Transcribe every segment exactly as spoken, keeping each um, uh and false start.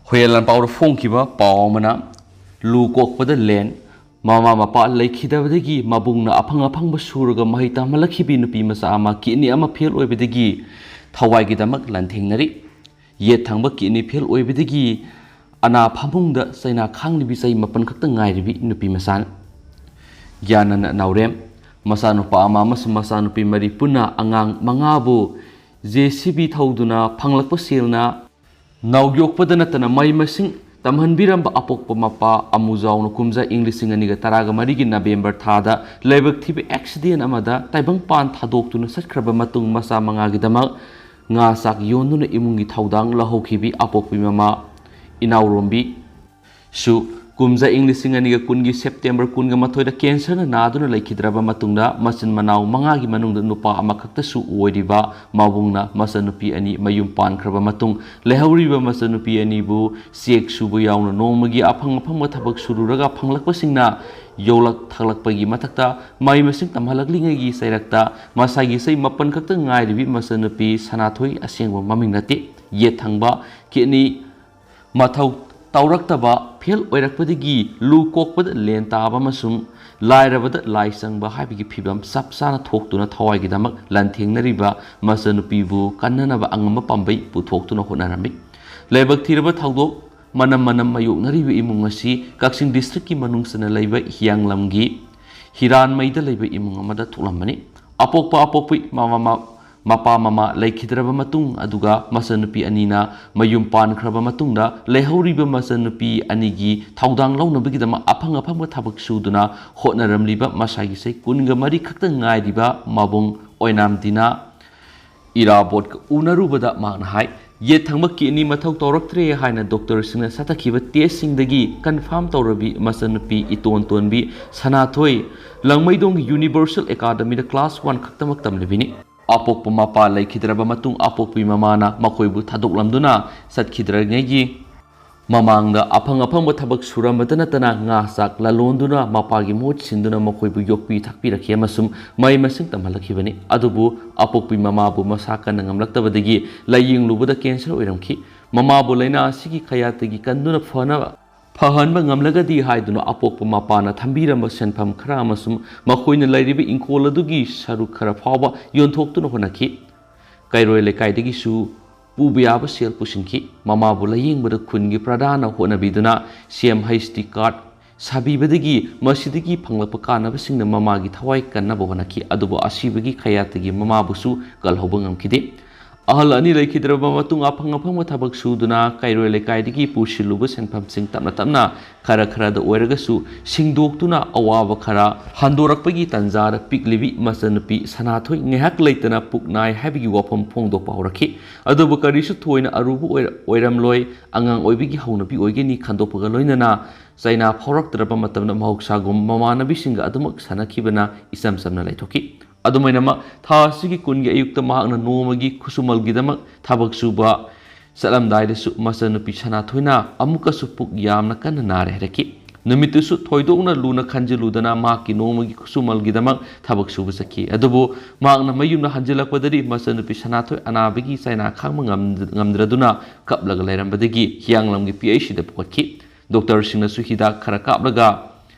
ꯍꯨꯏꯌꯦꯟ ꯂꯥꯟꯄꯥꯎꯗ ꯐꯣꯡꯈꯤꯕ ꯄꯥꯎ ꯑꯃꯅ, ꯂꯨ ꯀꯣꯛꯄꯗ ꯂꯦꯟ, ꯃꯃꯥ ꯃꯄꯥ ꯂꯩꯈꯤꯗꯕꯗꯒꯤ ꯃꯕꯨꯡꯅ ꯑꯐꯪ ꯑꯐꯪꯕ ꯁꯨꯔꯒ ꯃꯍꯩ ꯇꯝꯍꯜꯂꯛꯈꯤꯕꯤ ꯅꯨꯄꯤ ꯃꯆꯥ ꯑꯃ ꯀꯤꯠꯅꯤ ꯑꯃ ꯐꯦꯜ ꯑꯣꯏꯕꯗꯒꯤ ꯊꯋꯥꯏꯒꯤꯗꯃꯛ ꯂꯥꯟꯊꯦꯡꯅꯔꯤ꯫ ꯌꯦꯠ ꯊꯪꯕ ꯀꯤꯠꯅꯤ ꯐꯦꯜ ꯑꯣꯏꯕꯗꯒꯤ ꯑꯅꯥ ꯐꯃꯨꯡꯗ ꯆꯩꯅꯥ ꯈꯥꯡꯂꯤꯕꯤ ꯆꯍꯤ ꯃꯥꯄꯟ ꯈꯛꯇ ꯉꯥꯏꯔꯤꯕꯤ ꯅꯨꯄꯤ ꯃꯆꯥꯅꯤ꯫ ꯒ꯭ꯌꯥꯅꯟ ꯅꯥꯎꯔꯦꯝ, ꯃꯆꯥꯅꯨꯄꯥ ꯑꯃ ꯑꯃꯁꯨꯡ ꯃꯆꯥꯅꯨꯄꯤ ꯃꯔꯤ ꯄꯨꯟꯅ ꯑꯉꯥꯡ ꯃꯉꯥꯕꯨ ꯖꯦ ꯁꯤ ꯕꯤ ꯊꯧꯗꯨꯅ ꯐꯪꯂꯛꯄ ꯁꯦꯜꯅ ꯅꯥꯎ ꯌꯣꯛꯄꯗ ꯅꯠꯇꯅ ꯃꯍꯩ ꯃꯁꯤꯡ ꯇꯝꯍꯟꯕꯤꯔꯝꯕ ꯑꯄꯣꯛꯄ ꯃꯄꯥ ꯑꯃꯨꯖꯥꯎꯅ ꯀꯨꯝꯖꯥ ꯏꯪ ꯂꯤꯁꯤꯡ ꯑꯅꯤꯒ ꯇꯔꯥꯒ ꯃꯔꯤꯒꯤ ꯅꯕꯦꯝꯕꯔ ꯊꯥꯗ ꯂꯥꯏꯕꯛ ꯊꯤꯕ ꯑꯦꯛꯁꯤꯗꯦꯟ ꯑꯃꯗ ꯇꯥꯏꯕꯪꯄꯥꯟ ꯊꯥꯗꯣꯛꯇꯨꯅ ꯆꯠꯈ꯭ꯔꯕ ꯃꯇꯨꯡ, ꯃꯆꯥ ꯃꯉꯥꯒꯤꯗꯃꯛ ꯉꯥ ꯆꯥꯛ ꯌꯣꯟꯗꯨꯅ ꯏꯃꯨꯡꯒꯤ ꯊꯧꯗꯥꯡ ꯂꯧꯍꯧꯈꯤꯕꯤ ꯑꯄꯣꯛꯄꯤ ꯃꯃꯥ ꯏꯅꯥꯎꯔꯣꯝꯕꯤ ꯁꯨ ꯀꯨꯝꯖꯥ ꯏꯪ ꯂꯤꯁꯤꯡ ꯑꯅꯤꯒ ꯀꯨꯟꯒꯤ ꯁꯦꯞꯇꯦꯝꯕꯔ ꯀꯨꯟꯒ ꯃꯥꯊꯣꯏꯗ ꯀꯦꯟꯁꯔꯅ ꯅꯥꯗꯨꯅ ꯂꯩꯈꯤꯗ꯭ꯔꯕ ꯃꯇꯨꯡꯗ, ꯃꯆꯤꯟ ꯃꯅꯥꯎ ꯃꯉꯥꯒꯤ ꯃꯅꯨꯡꯗ ꯅꯨꯄꯥ ꯑꯃꯈꯛꯇꯁꯨ ꯑꯣꯏꯔꯤꯕ ꯃꯕꯨꯡꯅ ꯃꯆꯟꯅꯨꯄꯤ ꯑꯅꯤ ꯃꯌꯨꯝ ꯄꯥꯟꯈ꯭ꯔꯕ ꯃꯇꯨꯡ, ꯂꯩꯍꯧꯔꯤꯕ ꯃꯆꯟꯅꯨꯄꯤ ꯑꯅꯤꯕꯨ ꯆꯦꯛ ꯁꯨꯕ ꯌꯥꯎꯅ ꯅꯣꯡꯃꯒꯤ ꯑꯐꯪ ꯑꯐꯪꯕ ꯊꯕꯛ ꯁꯨꯔꯨꯔꯒ ꯐꯪꯂꯛꯄꯁꯤꯡꯅ ꯌꯣꯛꯂꯛ ꯊꯥꯛꯂꯛꯄꯒꯤ ꯃꯊꯛꯇ, ꯃꯍꯩ ꯃꯁꯤꯡ ꯇꯝꯍꯜꯂꯛꯂꯤꯉꯩꯒꯤ ꯆꯩꯔꯛꯇ ꯃꯁꯥꯒꯤ ꯆꯍꯤ ꯃꯥꯄꯟ ꯈꯛꯇ ꯉꯥꯏꯔꯤꯕꯤ ꯃꯆꯟꯅꯨꯄꯤ ꯁꯅꯥꯊꯣꯏ, ꯑꯁꯦꯡꯕ ꯃꯃꯤꯡ ꯅꯠꯇꯦ, ꯌꯦꯠ ꯊꯪꯕ ꯀꯤꯠꯅꯤ ꯃꯊꯧ ꯇꯧꯔꯛꯇꯕ, ꯐꯦꯜ ꯑꯣꯏꯔꯛꯄꯗꯒꯤ ꯂꯨ ꯀꯣꯛꯄꯗ ꯂꯦꯟ ꯇꯥꯕ ꯑꯃꯁꯨꯡ ꯂꯥꯏꯔꯕꯗ ꯂꯥꯏ ꯆꯪꯕ ꯍꯥꯏꯕꯒꯤ ꯐꯤꯚꯝ ꯆꯞ ꯆꯥꯅ ꯊꯣꯛꯇꯨꯅ ꯊꯋꯥꯏꯒꯤꯗꯃꯛ ꯂꯥꯟꯊꯦꯡꯅꯔꯤꯕ ꯃꯆꯟꯅꯨꯄꯤꯕꯨ ꯀꯟꯅꯅꯕ ꯑꯉꯝꯕ ꯄꯥꯝꯕꯩ ꯄꯨꯊꯣꯛꯇꯨꯅ ꯍꯣꯠꯅꯔꯝꯃꯤ꯫ ꯂꯥꯏꯕꯛ ꯊꯤꯔꯕ ꯊꯧꯗꯣꯛ ꯃꯅꯝ ꯃꯅꯝ ꯃꯥꯌꯣꯛꯅꯔꯤꯕ ꯏꯃꯨꯡ ꯑꯁꯤ ꯀꯛꯆꯤꯡ ꯗꯤꯁꯇ꯭ꯔꯤꯛꯀꯤ ꯃꯅꯨꯡ ꯆꯟꯅ ꯂꯩꯕ ꯍꯤꯌꯥꯡꯂꯝꯒꯤ ꯍꯤꯔꯥꯟꯃꯩꯗ ꯂꯩꯕ ꯏꯃꯨꯡ ꯑꯃꯗ ꯊꯣꯛꯂꯝꯕꯅꯤ꯫ ꯑꯄꯣꯛꯄ ꯑꯄꯣꯛꯄꯤ ꯃꯃꯥ ꯃ-, ꯃꯄꯥ ꯃꯃꯥ ꯂꯩꯈꯤꯗ꯭ꯔꯕ ꯃꯇꯨꯡ, ꯑꯗꯨꯒ ꯃꯆꯟꯅꯨꯄꯤ ꯑꯅꯤꯅ ꯃꯌꯨꯝ ꯄꯥꯟꯈ꯭ꯔꯕ ꯃꯇꯨꯡꯗ, ꯂꯩꯍꯧꯔꯤꯕ ꯃꯆꯟꯅꯨꯄꯤ ꯑꯅꯤꯒꯤ ꯊꯧꯗꯥꯡ ꯂꯧꯅꯕꯒꯤꯗꯃꯛ ꯑꯐꯪ ꯑꯐꯪꯕ ꯊꯕꯛ ꯁꯨꯗꯨꯅ ꯍꯣꯠꯅꯔꯝꯂꯤꯕ ꯃꯁꯥꯒꯤ ꯆꯍꯤ ꯀꯨꯟꯒ ꯃꯔꯤ ꯈꯛꯇ ꯉꯥꯏꯔꯤꯕ ꯃꯕꯨꯡ ꯑꯣꯏꯅꯥꯝꯗꯤꯅ ꯏꯔꯥꯕꯣꯠꯀ ꯎꯅꯔꯨꯕꯗ ꯃꯍꯥꯛꯅ ꯍꯥꯏ, ꯌꯦꯠ ꯊꯪꯕ ꯀꯤꯠꯅꯤ ꯃꯊꯧ ꯇꯧꯔꯛꯇ꯭ꯔꯦ ꯍꯥꯏꯅ ꯗꯣꯛꯇꯔꯁꯤꯡꯅ ꯆꯠꯊꯈꯤꯕ ꯇꯦꯁꯁꯤꯡꯗꯒꯤ ꯀꯟꯐꯥꯔꯝ ꯇꯧꯔꯕꯤ ꯃꯆꯟꯅꯨꯄꯤ ꯏꯇꯣꯟ ꯇꯣꯟꯕꯤ ꯁꯅꯥꯊꯣꯏ, ꯂꯪꯃꯩꯗꯣꯡꯒꯤ ꯌꯨꯅꯤꯚꯔꯁꯦꯜ ꯑꯦꯀꯥꯗꯃꯤꯗ ꯀ꯭ꯂꯥꯁ ꯋꯥꯟ ꯈꯛꯇꯃꯛ ꯇꯝꯂꯤꯕꯤꯅꯤ꯫ ꯑꯄꯣꯛꯄ ꯃꯄꯥ ꯂꯩꯈꯤꯗ꯭ꯔꯕ ꯃꯇꯨꯡ, ꯑꯄꯣꯛꯄꯤ ꯃꯃꯥꯅ ꯃꯈꯣꯏꯕꯨ ꯊꯥꯗꯣꯛꯂꯝꯗꯨꯅ ꯆꯠꯈꯤꯗ꯭ꯔꯤꯉꯩꯒꯤ ꯃꯃꯥꯡꯗ ꯑꯐꯪ ꯑꯐꯪꯕ ꯊꯕꯛ ꯁꯨꯔꯝꯕꯇ ꯅꯠꯇꯅ ꯉꯥ ꯆꯥꯛ ꯂꯂꯣꯟꯗꯨꯅ ꯃꯄꯥꯒꯤ ꯃꯍꯨꯠ ꯁꯤꯟꯗꯨꯅ ꯃꯈꯣꯏꯕꯨ ꯌꯣꯛꯄꯤ ꯊꯥꯛꯄꯤꯔꯛꯈꯤ ꯑꯃꯁꯨꯡ ꯃꯍꯩ ꯃꯁꯤꯡ ꯇꯝꯍꯜꯂꯛꯈꯤꯕꯅꯤ꯫ ꯑꯗꯨꯕꯨ ꯑꯄꯣꯛꯄꯤ ꯃꯃꯥꯕꯨ ꯃꯁꯥ ꯀꯟꯅ ꯉꯝꯂꯛꯇꯕꯗꯒꯤ ꯂꯥꯏꯌꯦꯡꯂꯨꯕꯗ ꯀꯦꯟꯁꯔ ꯑꯣꯏꯔꯝꯈꯤ꯫ ꯃꯃꯥꯕꯨ ꯂꯥꯏꯅꯥ ꯑꯁꯤꯒꯤ ꯀꯌꯥꯠꯇꯒꯤ ꯀꯟꯗꯨꯅ ꯐꯅꯕ, ꯐꯍꯟꯕ ꯉꯝꯂꯒꯗꯤ ꯍꯥꯏꯗꯨꯅ ꯑꯄꯣꯛꯄ ꯃꯄꯥꯅ ꯊꯝꯕꯤꯔꯝꯕ ꯁꯦꯟꯐꯝ ꯈꯔ ꯑꯃꯁꯨꯡ ꯃꯈꯣꯏꯅ ꯂꯩꯔꯤꯕ ꯏꯪꯈꯣꯜ ꯑꯗꯨꯒꯤ ꯁꯔꯨꯛ ꯈꯔ ꯐꯥꯎꯕ ꯌꯣꯟꯊꯣꯛꯇꯨꯅ ꯍꯣꯠꯅꯈꯤ꯫ ꯀꯩꯔꯣꯏ ꯂꯩꯀꯥꯏꯗꯒꯤꯁꯨ ꯄꯨꯕ ꯌꯥꯕ ꯁꯦꯜ ꯄꯨꯁꯤꯟꯈꯤ꯫ ꯃꯃꯥꯕꯨ ꯂꯥꯌꯦꯡꯕꯗ ꯈꯨꯟꯒꯤ ꯄ꯭ꯔꯙꯥꯟꯅ ꯍꯣꯠꯅꯕꯤꯗꯨꯅ ꯁꯤ ꯑꯦꯝ ꯍꯩꯆ ꯇꯤ ꯀꯥꯔꯗ ꯁꯥꯕꯤꯕꯗꯒꯤ ꯃꯁꯤꯗꯒꯤ ꯐꯪꯂꯛꯄ ꯀꯥꯟꯅꯕꯁꯤꯡꯅ ꯃꯃꯥꯒꯤ ꯊꯋꯥꯏ ꯀꯟꯅꯕ ꯍꯣꯠꯅꯈꯤ, ꯑꯗꯨꯕꯨ ꯑꯁꯤꯕꯒꯤ ꯀꯌꯥꯠꯇꯒꯤ ꯃꯃꯥꯕꯨꯁꯨ ꯀꯜꯍꯧꯕ ꯉꯝꯈꯤꯗꯦ꯫ ꯑꯍꯜ ꯑꯅꯤ ꯂꯩꯈꯤꯗ꯭ꯔꯕ ꯃꯇꯨꯡ, ꯑꯐꯪ ꯑꯐꯪꯕ ꯊꯕꯛ ꯁꯨꯗꯨꯅ ꯀꯩꯔꯣꯏ ꯂꯩꯀꯥꯏꯗꯒꯤ ꯄꯨꯁꯤꯜꯂꯨꯕ ꯁꯦꯟꯐꯝꯁꯤꯡ ꯇꯞꯅ ꯇꯞꯅ ꯈꯔ ꯈꯔꯗ ꯑꯣꯏꯔꯒꯁꯨ ꯁꯤꯡꯗꯣꯛꯇꯨꯅ ꯑꯋꯥꯕ ꯈꯔ ꯍꯟꯗꯣꯔꯛꯄꯒꯤ ꯇꯥꯟꯖꯥꯗ ꯄꯤꯛꯂꯤꯕꯤ ꯃꯆꯟꯅꯨꯄꯤ ꯁꯅꯥꯊꯣꯏ ꯉꯥꯏꯍꯥꯛ ꯂꯩꯇꯅ ꯄꯨꯛ ꯅꯥꯏ ꯍꯥꯏꯕꯒꯤ ꯋꯥꯐꯝ ꯐꯣꯡꯗꯣꯛꯄ ꯍꯧꯔꯛꯈꯤ꯫ ꯑꯗꯨꯕꯨ ꯀꯔꯤꯁꯨ ꯊꯣꯏꯅ ꯑꯔꯨꯕ ꯑꯣꯏꯔ-, ꯑꯣꯏꯔꯝꯂꯣꯏ, ꯑꯉꯥꯡ ꯑꯣꯏꯕꯤꯒꯤ ꯍꯧꯅꯕꯤ ꯑꯣꯏꯒꯅꯤ ꯈꯟꯗꯣꯛꯄꯒ ꯂꯣꯏꯅꯅ ꯆꯩꯅꯥ ꯐꯥꯎꯔꯛꯇ꯭ꯔꯕ ꯃꯇꯝꯗ ꯃꯍꯧꯁꯥꯒꯨꯝ ꯃꯃꯥꯟꯅꯕꯤꯁꯤꯡꯒ ꯑꯗꯨꯃꯛ ꯁꯥꯟꯅꯈꯤꯕꯅ ꯏꯆꯝ ꯆꯝꯅ ꯂꯩꯊꯣꯛꯈꯤ꯫ ꯑꯗꯨꯃꯥꯏꯅꯃꯛ, ꯊꯥ ꯑꯁꯤꯒꯤ ꯀꯨꯟꯒꯤ ꯑꯌꯨꯛꯇ ꯃꯍꯥꯛꯅ ꯅꯣꯡꯃꯒꯤ ꯈꯨꯠꯁꯨꯃꯜꯒꯤꯗꯃꯛ ꯊꯕꯛ ꯁꯨꯕ ꯆꯠꯂꯝꯗꯥꯏꯗꯁꯨ ꯃꯆꯟꯅꯨꯄꯤ ꯁꯅꯥꯊꯣꯏꯅ ꯑꯃꯨꯛꯀꯁꯨ ꯄꯨꯛ ꯌꯥꯝꯅ ꯀꯟꯅ ꯅꯥꯔꯦ ꯍꯥꯏꯔꯛꯈꯤ꯫ ꯅꯨꯃꯤꯠꯇꯨꯁꯨ ꯊꯣꯏꯗꯣꯛꯅ ꯂꯨꯅ ꯈꯟꯖꯤꯜꯂꯨꯗꯅ ꯃꯍꯥꯛꯀꯤ ꯅꯣꯡꯃꯒꯤ ꯈꯨꯠꯁꯨꯃꯜꯒꯤꯗꯃꯛ ꯊꯕꯛ ꯁꯨꯕ ꯆꯠꯈꯤ꯫ ꯑꯗꯨꯕꯨ ꯃꯍꯥꯛꯅ ꯃꯌꯨꯝꯗ ꯍꯟꯖꯤꯜꯂꯛꯄꯗꯗꯤ ꯃꯆꯟꯅꯨꯄꯤ ꯁꯅꯥꯊꯣꯏ ꯑꯅꯥꯕꯒꯤ ꯆꯩꯅꯥ ꯈꯥꯡꯕ ꯉꯝ-, ꯉꯝꯗ꯭ꯔꯗꯨꯅ ꯀꯞꯂꯒ ꯂꯩꯔꯝꯕꯗꯒꯤ ꯍꯤꯌꯥꯡꯂꯝꯒꯤ ꯄꯤ ꯑꯩꯆ ꯁꯤꯗ ꯄꯨꯈꯠꯈꯤ꯫ ꯗꯣꯛꯇꯔꯁꯤꯡꯅꯁꯨ ꯍꯤꯗꯥꯛ ꯈꯔ ꯀꯥꯞꯂꯒ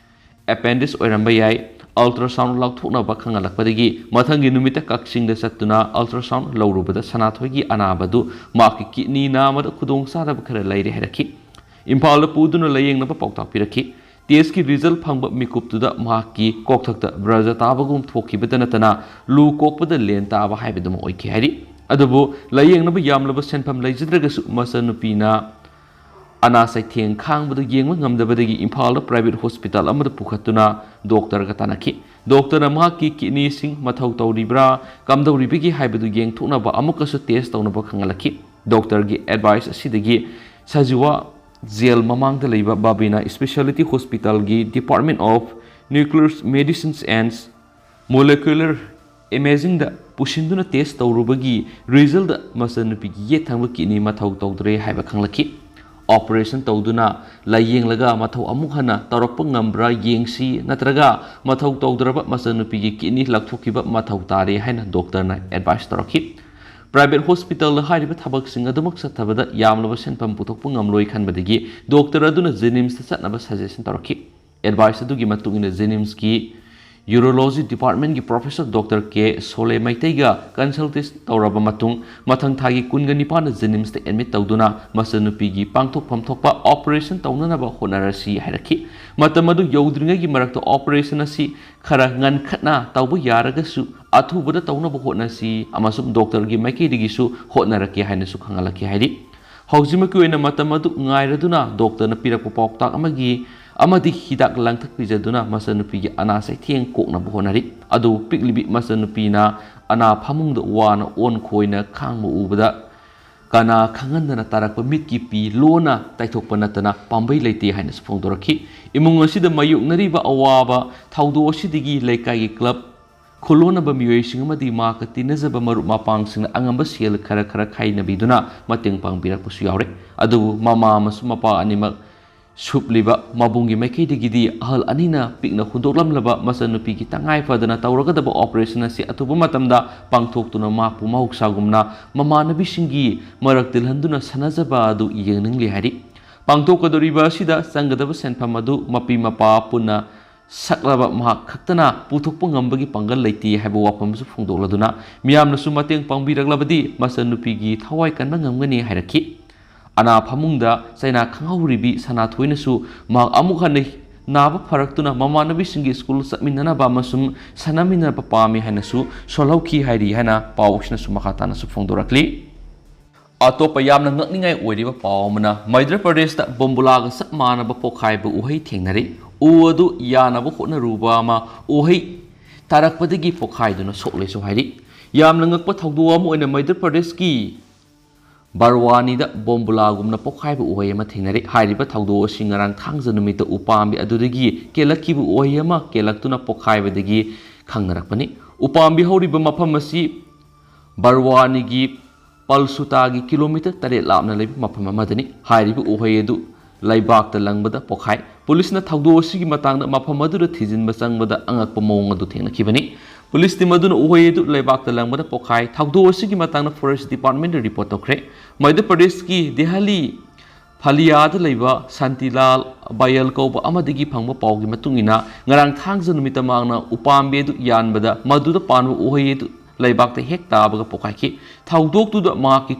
ꯑꯦꯄꯦꯟꯗꯤꯛꯁ ꯑꯣꯏꯔꯝꯕ ꯌꯥꯏ, ꯑꯜꯇ꯭ꯔꯥꯁꯥꯎꯟ ꯂꯧꯊꯣꯛꯅꯕ ꯈꯪꯍꯜꯂꯛꯄꯗꯒꯤ ꯃꯊꯪꯒꯤ ꯅꯨꯃꯤꯠꯇ ꯀꯛꯆꯤꯡꯗ ꯆꯠꯇꯨꯅ ꯑꯜꯇ꯭ꯔꯥꯁꯥꯎꯟ ꯂꯧꯔꯨꯕꯗ ꯁꯅꯥꯊꯣꯏꯒꯤ ꯑꯅꯥꯕꯗꯨ ꯃꯍꯥꯛꯀꯤ ꯀꯤꯗꯅꯤ ꯅꯥꯕꯗ ꯈꯨꯗꯣꯡꯆꯥꯗꯕ ꯈꯔ ꯂꯩꯔꯦ ꯍꯥꯏꯔꯛꯈꯤ꯫ ꯏꯝꯐꯥꯜꯗ ꯄꯨꯗꯨꯅ ꯂꯥꯌꯦꯡꯅꯕ ꯄꯥꯎꯇꯥꯛ ꯄꯤꯔꯛꯈꯤ꯫ ꯇꯦꯁꯀꯤ ꯔꯤꯖꯜ ꯐꯪꯕ ꯃꯤꯀꯨꯞꯇꯨꯗ ꯃꯍꯥꯛꯀꯤ ꯀꯣꯛꯊꯛꯇ ꯕ꯭ꯔꯖ ꯇꯥꯕꯒꯨꯝ ꯊꯣꯛꯈꯤꯕꯇ ꯅꯠꯇꯅ ꯂꯨ ꯀꯣꯛꯄꯗ ꯂꯦꯟ ꯇꯥꯕ ꯍꯥꯏꯕꯗꯨꯃ ꯑꯣꯏꯈꯤ ꯍꯥꯏꯔꯤ꯫ ꯑꯗꯨꯕꯨ ꯂꯥꯌꯦꯡꯅꯕ ꯌꯥꯝꯂꯕ ꯁꯦꯟꯐꯝ ꯂꯩꯖꯗ꯭ꯔꯒꯁꯨ ꯃꯆꯟꯅꯨꯄꯤꯅ ꯑꯅꯥ ꯆꯩꯊꯦꯡ ꯈꯥꯡꯕꯗꯨ ꯌꯦꯡꯕ ꯉꯝꯗꯕꯗꯒꯤ ꯏꯝꯐꯥꯜꯗ ꯄ꯭ꯔꯥꯏꯚꯦꯠ ꯍꯣꯁꯄꯤꯇꯥꯜ ꯑꯃꯗ ꯄꯨꯈꯠꯇꯨꯅ ꯗꯣꯛꯇꯔꯒ ꯇꯥꯟꯅꯈꯤ꯫ ꯗꯣꯛꯇꯔꯅ ꯃꯍꯥꯛꯀꯤ ꯀꯤꯗꯅꯤꯁꯤꯡ ꯃꯊꯧ ꯇꯧꯔꯤꯕ꯭ꯔꯥ, ꯀꯝꯗꯧꯔꯤꯕꯒꯦ ꯍꯥꯏꯕꯗꯨ ꯌꯦꯡꯊꯣꯛꯅꯕ ꯑꯃꯨꯛꯀꯁꯨ ꯇꯦꯁ ꯇꯧꯅꯕ ꯈꯪꯍꯜꯂꯛꯈꯤ꯫ ꯗꯣꯛꯇꯔꯒꯤ ꯑꯦꯗꯚꯥꯏꯁ ꯑꯁꯤꯗꯒꯤ ꯁꯖꯤꯋꯥ ꯖꯦꯜ ꯃꯃꯥꯡꯗ ꯂꯩꯕ ꯕꯥꯕꯤꯅꯥ ꯏꯁꯄꯦꯁꯤꯌꯦꯂꯤꯇꯤ ꯍꯣꯁꯄꯤꯇꯥꯜꯒꯤ Department of Nuclear Medicines and Molecular Imagingꯗ ꯄꯨꯁꯤꯟꯗꯨꯅ ꯇꯦꯁ ꯇꯧꯔꯨꯕꯒꯤ ꯔꯤꯖꯜꯗ ꯃꯆꯟꯅꯨꯄꯤꯒꯤ ꯌꯦꯠ ꯊꯪꯕ ꯀꯤꯗꯅꯤ ꯃꯊꯧ ꯇꯧꯗ꯭ꯔꯦ ꯍꯥꯏꯕ ꯈꯪꯂꯛꯈꯤ꯫ ꯑꯣꯄꯔꯦꯁꯟ ꯇꯧꯗꯨꯅ ꯂꯥꯌꯦꯡꯂꯒ ꯃꯊꯧ ꯑꯃꯨꯛ ꯍꯟꯅ ꯇꯧꯔꯛꯄ ꯉꯝꯕ꯭ꯔꯥ ꯌꯦꯡꯁꯤ, ꯅꯠꯇ꯭ꯔꯒ ꯃꯊꯧ ꯇꯧꯗ꯭ꯔꯕ ꯃꯆꯟꯅꯨꯄꯤꯒꯤ ꯀꯤꯗꯅꯤ ꯂꯧꯊꯣꯛꯈꯤꯕ ꯃꯊꯧ ꯇꯥꯔꯦ ꯍꯥꯏꯅ ꯗꯣꯛꯇꯔꯅ ꯑꯦꯗꯚꯥꯏꯁ ꯇꯧꯔꯛꯈꯤ꯫ Private hospitalꯗ ꯍꯥꯏꯔꯤꯕ ꯊꯕꯛꯁꯤꯡ ꯑꯗꯨꯃꯛ ꯆꯠꯊꯕꯗ ꯌꯥꯝꯂꯕ ꯁꯦꯟꯐꯝ ꯄꯨꯊꯣꯛꯄ ꯉꯝꯂꯣꯏ ꯈꯟꯕꯗꯒꯤ doctor ꯑꯗꯨꯅ JNIMSꯇ ꯆꯠꯅꯕ suggestion ꯇꯧꯔꯛꯈꯤ꯫ Advice ꯑꯗꯨꯒꯤ ꯃꯇꯨꯡ ꯏꯟꯅ JNIMSꯀꯤ Urology Departmentꯀꯤ Professor Doctor K ꯁꯣꯂꯦ ꯃꯩꯇꯩꯒ consultation ꯇꯧꯔꯕ ꯃꯇꯨꯡ, ꯃꯊꯪ ꯊꯥꯒꯤ ꯀꯨꯟꯒ ꯅꯤꯄꯥꯟꯗ JNIMSꯇ admit ꯇꯧꯗꯨꯅ ꯃꯆꯟꯅꯨꯄꯤꯒꯤ ꯄꯥꯡꯊꯣꯛꯐꯝ ꯊꯣꯛꯄ operation ꯇꯧꯅꯅꯕ ꯍꯣꯠꯅꯔꯁꯤ ꯍꯥꯏꯔꯛꯈꯤ꯫ ꯃꯇꯝ ꯑꯗꯨ ꯌꯧꯗ꯭ꯔꯤꯉꯩꯒꯤ ꯃꯔꯛꯇ operation ꯑꯁꯤ ꯈꯔ ꯉꯟꯈꯠꯅ ꯇꯧꯕ ꯌꯥꯔꯒꯁꯨ ꯑꯊꯨꯕꯗ ꯇꯧꯅꯕ ꯍꯣꯠꯅꯁꯤ ꯑꯃꯁꯨꯡ doctorꯒꯤ ꯃꯥꯏꯀꯩꯗꯒꯤꯁꯨ ꯍꯣꯠꯅꯔꯛꯀꯦ ꯍꯥꯏꯅꯁꯨ ꯈꯪꯍꯜꯂꯛꯈꯤ ꯍꯥꯏꯔꯤ꯫ ꯍꯧꯖꯤꯛꯃꯛꯀꯤ ꯑꯣꯏꯅ ꯃꯇꯝ ꯑꯗꯨ ꯉꯥꯏꯔꯗꯨꯅ doctorꯅ ꯄꯤꯔꯛꯄ ꯄꯥꯎꯇꯥꯛ ꯑꯃꯒꯤ ꯑꯃꯗꯤ ꯍꯤꯗꯥꯛ ꯂꯥꯡꯊꯛ ꯄꯤꯖꯗꯨꯅ ꯃꯆꯟꯅꯨꯄꯤꯒꯤ ꯑꯅꯥ ꯆꯩꯊꯦꯡ ꯀꯣꯛꯅꯕ ꯍꯣꯠꯅꯔꯤ꯫ ꯑꯗꯨꯕꯨ ꯄꯤꯛꯂꯤꯕꯤ ꯃꯆꯟꯅꯨꯄꯤꯅ ꯑꯅꯥ ꯐꯃꯨꯡꯗ ꯋꯥꯅ ꯑꯣꯟꯈꯣꯏꯅ ꯈꯥꯡꯕ ꯎꯕꯗ ꯀꯅꯥ ꯈꯪꯍꯟꯗꯅ ꯇꯥꯔꯛꯄ ꯃꯤꯠꯀꯤ ꯄꯤ ꯂꯣꯟꯅ ꯇꯩꯊꯣꯛꯄ ꯅꯠꯇꯅ ꯄꯥꯝꯕꯩ ꯂꯩꯇꯦ ꯍꯥꯏꯅꯁꯨ ꯐꯣꯡꯗꯣꯔꯛꯈꯤ꯫ ꯏꯃꯨꯡ ꯑꯁꯤꯗ ꯃꯥꯌꯣꯛꯅꯔꯤꯕ ꯑꯋꯥꯕ ꯊꯧꯗꯣꯛ ꯑꯁꯤꯗꯒꯤ ꯂꯩꯀꯥꯏꯒꯤ club, ꯈꯨꯜꯂꯣꯟꯅꯕ ꯃꯤꯑꯣꯏꯁꯤꯡ ꯑꯃꯗꯤ ꯃꯍꯥꯛꯀ ꯇꯤꯟꯅꯖꯕ ꯃꯔꯨꯞ ꯃꯄꯥꯡꯁꯤꯡꯅ ꯑꯉꯝꯕ ꯁꯦꯜ ꯈꯔ ꯈꯔ ꯈꯥꯏꯅꯕꯤꯗꯨꯅ ꯃꯇꯦꯡ ꯄꯥꯡꯕꯤꯔꯛꯄꯁꯨ ꯌꯥꯎꯔꯦ꯫ ꯑꯗꯨꯕꯨ ꯃꯃꯥ ꯑꯃꯁꯨꯡ ꯃꯄꯥ ꯑꯅꯤꯃꯛ ꯁꯨꯞꯂꯤꯕ ꯃꯕꯨꯡꯒꯤ ꯃꯥꯏꯀꯩꯗꯒꯤꯗꯤ ꯑꯍꯜ ꯑꯅꯤꯅ ꯄꯤꯛꯅ ꯍꯨꯟꯗꯣꯛꯂꯝꯂꯕ ꯃꯆꯟꯅꯨꯄꯤꯒꯤ ꯇꯉꯥꯏ ꯐꯗꯅ ꯇꯧꯔꯒꯗꯕ operation ꯑꯁꯤ ꯑꯊꯨꯕ ꯃꯇꯝꯗ ꯄꯥꯡꯊꯣꯛꯇꯨꯅ ꯃꯍꯥꯛꯄꯨ ꯃꯍꯧꯁꯥꯒꯨꯝꯅ ꯃꯃꯥꯟꯅꯕꯤꯁꯤꯡꯒꯤ ꯃꯔꯛ ꯇꯤꯜꯍꯟꯗꯨꯅ ꯁꯥꯟꯅꯖꯕ ꯑꯗꯨ ꯌꯦꯡꯅꯤꯡꯂꯤ ꯍꯥꯏꯔꯤ꯫ ꯄꯥꯡꯊꯣꯛꯀꯗꯧꯔꯤꯕ ꯑꯁꯤꯗ ꯆꯪꯒꯗꯕ ꯁꯦꯟꯐꯝ ꯑꯗꯨ ꯃꯄꯤ ꯃꯄꯥ ꯄꯨꯟꯅ ꯁꯛꯂꯕ ꯃꯍꯥꯛ ꯈꯛꯇꯅ ꯄꯨꯊꯣꯛꯄ ꯉꯝꯕꯒꯤ ꯄꯥꯡꯒꯜ ꯂꯩꯇꯦ ꯍꯥꯏꯕ ꯋꯥꯐꯝꯁꯨ ꯐꯣꯡꯗꯣꯛꯂꯗꯨꯅ, ꯃꯤꯌꯥꯝꯅꯁꯨ ꯃꯇꯦꯡ ꯄꯥꯡꯕꯤꯔꯛꯂꯕꯗꯤ ꯃꯆꯟꯅꯨꯄꯤꯒꯤ ꯊꯋꯥꯏ ꯀꯟꯕ ꯉꯝꯒꯅꯤ ꯍꯥꯏꯔꯛꯈꯤ꯫ ꯑꯅꯥ ꯐꯃꯨꯡꯗ ꯆꯩꯅꯥ ꯈꯪꯍꯧꯔꯤꯕꯤ ꯁꯅꯥꯊꯣꯏꯅꯁꯨ ꯃꯍꯥꯛ ꯑꯃꯨꯛ ꯍꯟꯅ ꯅꯥꯕ ꯐꯔꯛꯇꯨꯅ ꯃꯃꯥꯟꯅꯕꯤꯁꯤꯡꯒꯤ school ꯆꯠꯃꯤꯟꯅꯅꯕ ꯑꯃꯁꯨꯡ ꯁꯥꯟꯅꯃꯤꯟꯅꯕ ꯄꯥꯝꯃꯤ ꯍꯥꯏꯅꯁꯨ ꯁꯣꯜꯍꯧꯈꯤ ꯍꯥꯏꯔꯤ ꯍꯥꯏꯅ ꯄꯥꯎꯁꯤꯅꯁꯨ ꯃꯈꯥ ꯇꯥꯅꯁꯨ ꯐꯣꯡꯗꯣꯔꯛꯂꯤ꯫ ꯑꯇꯣꯞꯄ ꯌꯥꯝꯅ ꯉꯛꯅꯤꯡꯉꯥꯏ ꯑꯣꯏꯔꯤꯕ ꯄꯥꯎ ꯑꯃꯅ, ꯃꯙ꯭ꯌ ꯄ꯭ꯔꯗꯦꯁꯇ ꯕꯣꯝꯕꯨꯂꯥꯒ ꯆꯞ ꯃꯥꯟꯅꯕ ꯄꯣꯈꯥꯏꯕ ꯎꯍꯩ ꯊꯦꯡꯅꯔꯦ꯫ ꯎ ꯑꯗꯨ ꯌꯥꯅꯕ ꯍꯣꯠꯅꯔꯨꯕ ꯑꯃ ꯎꯍꯩ ꯇꯥꯔꯛꯄꯗꯒꯤ ꯄꯣꯈꯥꯏꯗꯨꯅ ꯁꯣꯛꯂꯦꯁꯨ ꯍꯥꯏꯔꯤ꯫ ꯌꯥꯝꯅ ꯉꯛꯄ ꯊꯧꯗꯣꯛ ꯑꯃ ꯑꯣꯏꯅ ꯃꯙ꯭ꯌ ꯄ꯭ꯔꯗꯦꯁꯀꯤ ꯕꯔꯋꯥꯅꯤꯗ ꯕꯣꯝꯕꯨꯂꯥꯒꯨꯝꯅ ꯄꯣꯈꯥꯏꯕ ꯎꯍꯩ ꯑꯃ ꯊꯦꯡꯅꯔꯦ꯫ ꯍꯥꯏꯔꯤꯕ ꯊꯧꯗꯣꯛ ꯑꯁꯤ ꯉꯔꯥꯡ ꯊꯥꯡꯖ ꯅꯨꯃꯤꯠꯇ ꯎꯄꯥꯝꯕꯤ ꯑꯗꯨꯗꯒꯤ ꯀꯦꯜꯂꯛꯈꯤꯕ ꯎꯍꯩ ꯑꯃ ꯀꯦꯜꯂꯛꯇꯨꯅ ꯄꯣꯈꯥꯏꯕꯗꯒꯤ ꯈꯪꯅꯔꯛꯄꯅꯤ꯫ ꯎꯄꯥꯝꯕꯤ ꯍꯧꯔꯤꯕ ꯃꯐꯝ ꯑꯁꯤ ꯕꯔꯋꯥꯅꯤꯒꯤ ꯄꯜꯁꯨꯇꯥꯒꯤ kilometre ꯇꯔꯦꯠ ꯂꯥꯞꯅ ꯂꯩꯕ ꯃꯐꯝ ꯑꯃꯗꯅꯤ꯫ ꯍꯥꯏꯔꯤꯕ ꯎꯍꯩ ꯑꯗꯨ ꯂꯩꯕꯥꯛꯇ ꯂꯪꯕꯗ ꯄꯣꯈꯥꯏ꯫ ꯄꯨꯂꯤꯁꯅ ꯊꯧꯗꯣꯛ ꯑꯁꯤꯒꯤ ꯃꯇꯥꯡꯗ ꯃꯐꯝ ꯑꯗꯨꯗ ꯊꯤꯖꯤꯟꯕ ꯆꯪꯕꯗ ꯑꯉꯛꯄ ꯃꯑꯣꯡ ꯑꯗꯨ ꯊꯦꯡꯅꯈꯤꯕꯅꯤ꯫ ꯄꯨꯂꯤꯁ ꯇꯤꯝ ꯑꯗꯨꯅ ꯎꯍꯩ ꯑꯗꯨ ꯂꯩꯕꯥꯛꯇ ꯂꯪꯕꯗ ꯄꯣꯛꯈꯥꯏ꯫ ꯊꯧꯗꯣꯛ ꯑꯁꯤꯒꯤ ꯃꯇꯥꯡꯗ ꯐꯣꯔꯦꯁ ꯗꯤꯄꯥꯔꯠꯃꯦꯟꯗ ꯔꯤꯄꯣꯔꯠ ꯇꯧꯈ꯭ꯔꯦ꯫ ꯃꯙ꯭ꯌ ꯄ꯭ꯔꯗꯦꯁꯀꯤ ꯗꯦꯍꯂꯤ ꯐꯥꯂꯤꯌꯥꯗ ꯂꯩꯕ ꯁꯥꯟꯇꯤꯂꯥꯜ ꯕꯥꯌꯜ ꯀꯧꯕ ꯑꯃꯗꯒꯤ ꯐꯪꯕ ꯄꯥꯎꯒꯤ ꯃꯇꯨꯡ ꯏꯟꯅ, ꯉꯔꯥꯡ ꯊꯥꯡꯖ ꯅꯨꯃꯤꯠꯇ ꯃꯍꯥꯛꯅ ꯎꯄꯥꯝꯕꯤ ꯑꯗꯨ ꯌꯥꯟꯕꯗ ꯃꯗꯨꯗ ꯄꯥꯟꯕ ꯎꯍꯩ ꯑꯗꯨ ꯂꯩꯕꯥꯛꯇ ꯍꯦꯛ ꯇꯥꯕꯒ ꯄꯣꯛꯈꯥꯏꯈꯤ꯫ ꯊꯧꯗꯣꯛꯇꯨꯗ ꯃꯍꯥꯛꯀꯤ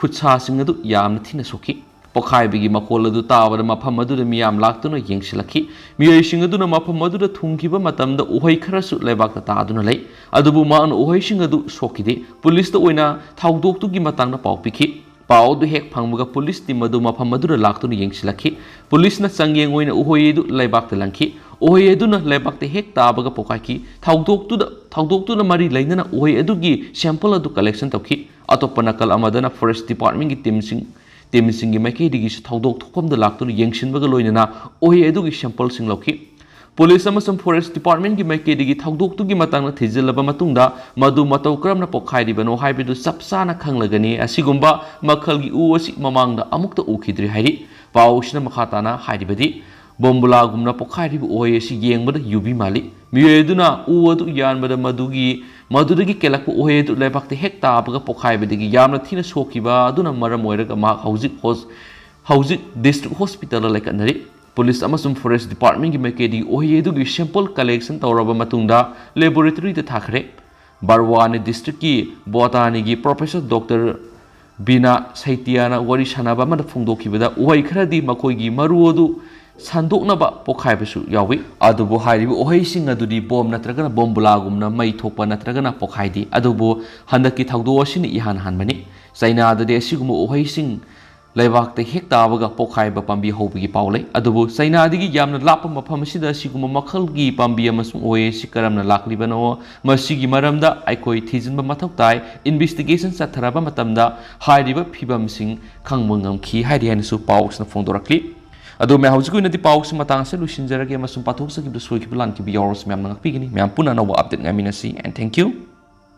ꯈꯨꯠꯁꯥꯁꯤꯡ ꯑꯗꯨ ꯌꯥꯝꯅ ꯊꯤꯅ ꯁꯣꯛꯈꯤ꯫ ꯄꯣꯈꯥꯏꯕꯒꯤ ꯃꯈꯣꯜ ꯑꯗꯨ ꯇꯥꯕꯗ ꯃꯐꯝ ꯑꯗꯨꯗ ꯃꯤꯌꯥꯝ ꯂꯥꯛꯇꯨꯅ ꯌꯦꯡꯁꯤꯜꯂꯛꯈꯤ꯫ ꯃꯤꯑꯣꯏꯁꯤꯡ ꯑꯗꯨꯅ ꯃꯐꯝ ꯑꯗꯨꯗ ꯊꯨꯡꯈꯤꯕ ꯃꯇꯝꯗ ꯎꯍꯩ ꯈꯔꯁꯨ ꯂꯩꯕꯥꯛꯇ ꯇꯥꯗꯨꯅ ꯂꯩ꯫ ꯑꯗꯨꯕꯨ ꯃꯍꯥꯛꯅ ꯎꯍꯩꯁꯤꯡ ꯑꯗꯨ ꯁꯣꯛꯈꯤꯗꯦ꯫ ꯄꯨꯂꯤꯁꯇ ꯑꯣꯏꯅ ꯊꯧꯗꯣꯛꯇꯨꯒꯤ ꯃꯇꯥꯡꯗ ꯄꯥꯎ ꯄꯤꯈꯤ꯫ ꯄꯥꯎ ꯑꯗꯨ ꯍꯦꯛ ꯐꯪꯕꯒ ꯄꯨꯂꯤꯁ ꯇꯤꯝ ꯑꯗꯨ ꯃꯐꯝ ꯑꯗꯨꯗ ꯂꯥꯛꯇꯨꯅ ꯌꯦꯡꯁꯤꯜꯂꯛꯈꯤ꯫ ꯄꯨꯂꯤꯁꯅ ꯆꯥꯡꯌꯦꯡ ꯑꯣꯏꯅ ꯎꯍꯩ ꯑꯗꯨ ꯂꯩꯕꯥꯛꯇ ꯂꯪꯈꯤ꯫ ꯎꯍꯩ ꯑꯗꯨꯅ ꯂꯩꯕꯥꯛꯇ ꯍꯦꯛ ꯇꯥꯕꯒ ꯄꯣꯈꯥꯏꯈꯤ꯫ ꯊꯧꯗꯣꯛꯇꯨꯗ, ꯊꯧꯗꯣꯛꯇꯨꯅ ꯃꯔꯤ ꯂꯩꯅꯅ ꯎꯍꯩ ꯑꯗꯨꯒꯤ ꯁꯦꯝꯄꯜ ꯑꯗꯨ ꯀꯂꯦꯛꯁꯟ ꯇꯧꯈꯤ꯫ ꯑꯇꯣꯞꯄ ꯅꯥꯀꯜ ꯑꯃꯗꯅ ꯐꯣꯔꯦꯁ ꯗꯤꯄꯥꯔꯠꯃꯦꯟꯒꯤ ꯇꯤꯝꯁꯤꯡ, ꯇꯤꯝꯁꯤꯡꯒꯤ ꯃꯥꯏꯀꯩꯗꯒꯤꯁꯨ ꯊꯧꯗꯣꯛ ꯊꯣꯛꯐꯝꯗ ꯂꯥꯛꯇꯨꯅ ꯌꯦꯡꯁꯤꯟꯕꯒ ꯂꯣꯏꯅꯅ ꯎꯍꯩ ꯑꯗꯨꯒꯤ ꯁꯦꯝꯄꯜꯁꯤꯡ ꯂꯧꯈꯤ꯫ ꯄꯨꯂꯤꯁ ꯑꯃꯁꯨꯡ ꯐꯣꯔꯦꯁ ꯗꯤꯄꯥꯔꯠꯃꯦꯟꯒꯤ ꯃꯥꯏꯀꯩꯗꯒꯤ ꯊꯧꯗꯣꯛꯇꯨꯒꯤ ꯃꯇꯥꯡꯗ ꯊꯤꯖꯤꯜꯂꯕ ꯃꯇꯨꯡꯗ, ꯃꯗꯨ ꯃꯇꯧ ꯀꯔꯝꯅ ꯄꯣꯛꯈꯥꯏꯔꯤꯕꯅꯣ ꯍꯥꯏꯕꯗꯨ ꯆꯞ ꯆꯥꯅ ꯈꯪꯂꯒꯅꯤ꯫ ꯑꯁꯤꯒꯨꯝꯕ ꯃꯈꯜꯒꯤ ꯎ ꯑꯁꯤ ꯃꯃꯥꯡꯗ ꯑꯃꯨꯛꯇ ꯎꯈꯤꯗ꯭ꯔꯤ ꯍꯥꯏꯔꯤ꯫ ꯄꯥꯎꯁꯤꯅ ꯃꯈꯥ ꯇꯥꯅ ꯍꯥꯏꯔꯤꯕꯗꯤ, ꯕꯣꯝꯕꯨꯂꯥꯒꯨꯝꯅ ꯄꯣꯈꯥꯏꯔꯤꯕ ꯎꯍꯩ ꯑꯁꯤ ꯌꯦꯡꯕꯗ ꯌꯨꯕꯤ ꯃꯥꯜꯂꯤ꯫ ꯃꯤꯑꯣꯏ ꯑꯗꯨꯅ ꯎ ꯑꯗꯨ ꯌꯥꯟꯕꯗ ꯃꯗꯨꯒꯤ, ꯃꯗꯨꯗꯒꯤ ꯀꯦꯜꯂꯛꯄ ꯎꯍꯩ ꯑꯗꯨ ꯂꯩꯕꯥꯛꯇ ꯍꯦꯛ ꯇꯥꯕꯒ ꯄꯣꯈꯥꯏꯕꯗꯒꯤ ꯌꯥꯝꯅ ꯊꯤꯅ ꯁꯣꯛꯈꯤꯕ ꯑꯗꯨꯅ ꯃꯔꯝ ꯑꯣꯏꯔꯒ ꯃꯍꯥꯛ ꯍꯧꯖꯤꯛ ꯍꯣꯁ-, ꯍꯧꯖꯤꯛ ꯗꯤꯁꯇ꯭ꯔꯤꯛ ꯍꯣꯁꯄꯤꯇꯥꯜꯗ ꯂꯩꯈꯠꯅꯔꯤ꯫ ꯄꯨꯂꯤꯁ ꯑꯃꯁꯨꯡ ꯐꯣꯔꯦꯁ ꯗꯤꯄꯥꯔꯠꯃꯦꯟꯒꯤ ꯃꯥꯏꯀꯩꯗꯒꯤ ꯎꯍꯩ ꯑꯗꯨꯒꯤ ꯁꯦꯝꯄꯜ ꯀꯂꯦꯛꯁꯟ ꯇꯧꯔꯕ ꯃꯇꯨꯡꯗ ꯂꯦꯕꯣꯔꯦꯇꯔꯤꯗ ꯊꯥꯈ꯭ꯔꯦ꯫ ꯕꯔꯋꯥꯅꯤ ꯗꯤꯁꯇ꯭ꯔꯤꯛꯀꯤ ꯕꯣꯇꯥꯅꯤꯒꯤ ꯄ꯭ꯔꯣꯐꯦꯁꯔ ꯗꯣꯛꯇꯔ ꯕꯤꯅꯥ ꯁꯩꯇꯤꯌꯥꯅ ꯋꯥꯔꯤ ꯁꯥꯟꯅꯕ ꯑꯃꯗ ꯐꯣꯡꯗꯣꯛꯈꯤꯕꯗ, ꯎꯍꯩ ꯈꯔꯗꯤ ꯃꯈꯣꯏꯒꯤ ꯃꯔꯨ ꯑꯗꯨ ꯁꯟꯗꯣꯛꯅꯕ ꯄꯣꯈꯥꯏꯕꯁꯨ ꯌꯥꯎꯏ꯫ ꯑꯗꯨꯕꯨ ꯍꯥꯏꯔꯤꯕ ꯎꯍꯩꯁꯤꯡ ꯑꯗꯨꯗꯤ ꯕꯣꯝ ꯅꯠꯇ꯭ꯔꯒꯅ ꯕꯣꯝꯕꯨꯂꯥꯒꯨꯝꯅ ꯃꯩ ꯊꯣꯛꯄ ꯅꯠꯇ꯭ꯔꯒꯅ ꯄꯣꯈꯥꯏꯗꯦ꯫ ꯑꯗꯨꯕꯨ ꯍꯟꯗꯛꯀꯤ ꯊꯧꯗꯣꯛ ꯑꯁꯤꯅ ꯏꯍꯥꯟ ꯍꯥꯟꯕꯅꯤ꯫ ꯆꯩꯅꯥꯗꯗꯤ ꯑꯁꯤꯒꯨꯝꯕ ꯎꯍꯩꯁꯤꯡ ꯂꯩꯕꯥꯛꯇ ꯍꯦꯛ ꯇꯥꯕꯒ ꯄꯣꯈꯥꯏꯕ ꯄꯥꯝꯕꯤ ꯍꯧꯕꯒꯤ ꯄꯥꯎ ꯂꯩ꯫ ꯑꯗꯨꯕꯨ ꯆꯩꯅꯥꯗꯒꯤ ꯌꯥꯝꯅ ꯂꯥꯞꯄ ꯃꯐꯝ ꯑꯁꯤꯗ ꯑꯁꯤꯒꯨꯝꯕ ꯃꯈꯜꯒꯤ ꯄꯥꯝꯕꯤ ꯑꯃꯁꯨꯡ ꯎꯍꯩ ꯑꯁꯤ ꯀꯔꯝꯅ ꯂꯥꯛꯂꯤꯕꯅꯣ, ꯃꯁꯤꯒꯤ ꯃꯔꯝꯗ ꯑꯩꯈꯣꯏ ꯊꯤꯖꯤꯟꯕ ꯃꯊꯧ ꯇꯥꯏ꯫ ꯏꯟꯚꯦꯁꯇꯤꯒꯦꯁꯟ ꯆꯠꯊꯔꯕ ꯃꯇꯝꯗ ꯍꯥꯏꯔꯤꯕ ꯐꯤꯕꯝꯁꯤꯡ ꯈꯪꯕ ꯉꯝꯈꯤ ꯍꯥꯏꯔꯤ ꯍꯥꯏꯅꯁꯨ ꯄꯥꯎꯁꯤꯅ ꯐꯣꯡꯗꯣꯔꯛꯂꯤ꯫ ꯑꯗꯨ ꯃꯌꯥꯝ, ꯍꯧꯖꯤꯛꯀꯤ ꯑꯣꯏꯅꯗꯤ ꯄꯥꯎꯁꯤ ꯃꯇꯥꯡ ꯑꯁꯤꯗ ꯂꯣꯏꯁꯤꯟꯖꯔꯒꯦ ꯑꯃꯁꯨꯡ ꯄꯥꯊꯣꯛꯆꯈꯤꯕꯗ ꯁꯣꯏꯈꯤꯕ ꯂꯥꯟꯈꯤꯕ ꯌꯥꯎꯔꯁꯨ ꯃꯌꯥꯝꯅ ꯉꯥꯛꯄꯤꯒꯅꯤ꯫ ꯃꯌꯥꯝ ꯄꯨꯟꯅ ꯑꯅꯧꯕ ꯑꯞꯗꯦꯠ ꯉꯥꯏꯃꯤꯟꯅꯁꯤ, and thank you꯫